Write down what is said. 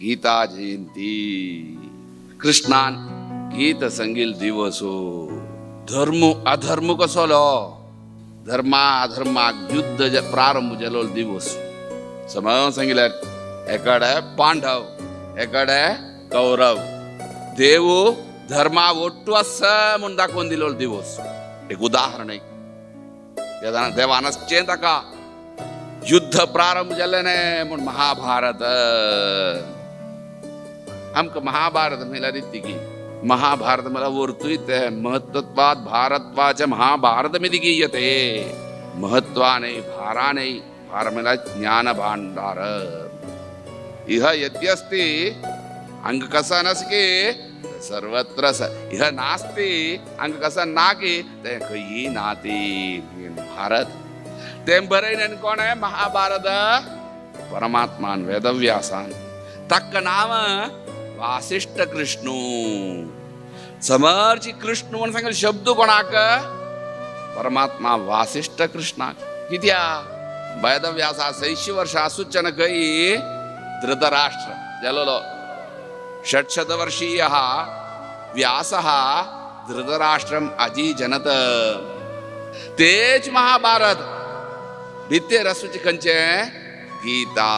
गीता जयंती. कृष्णान गीत संगील दिवस. धर्म अधर्म कसलो, धर्मा अधर्माक युद्ध प्रारंभ जालो दिवस. समज सांगितले एकडे पांडव एकडे कौरव, देव धर्मा ಒಟ್ಟು आसा म्हूण दाखोवन दिलो दिवस. एक उदाहरण एक देवान ताका युद्ध प्रारंभ जालें न्ही म्हूण महाभारत. आमकां महाभारत म्हणल्यार इतकी महाभारत म्हळ्यार वरतूय ते महत्वात भारतवाच महाभारत मिति गीयते. महत्वाने भाराने, भार म्हळ्यार ज्ञान भांडार. इह यद्यस्ति अंग कसा नसकी सर्वत्र इह नास्ति अंग कसा ना की ते खंयी नाती. भारत तें बरयलें कोण? महाभारत परमात्मान वेदव्यासान. तक्क नाव वासिष्ठ कृष्णू. समर्ची कृष्ण म्हणून सांगेल शब्द कोणाक? परमात्मा वासिष्ठ कृष्णाक. कित्या वेदव्यासा 80 वर्षां सूचन खंय धृतराष्ट्र जालोलो. षट्शतवर्षीयः व्यासः धृतराष्ट्रम अजीजनत. तेच महाभारत भित्तेर आसूची खंयचें? गीता.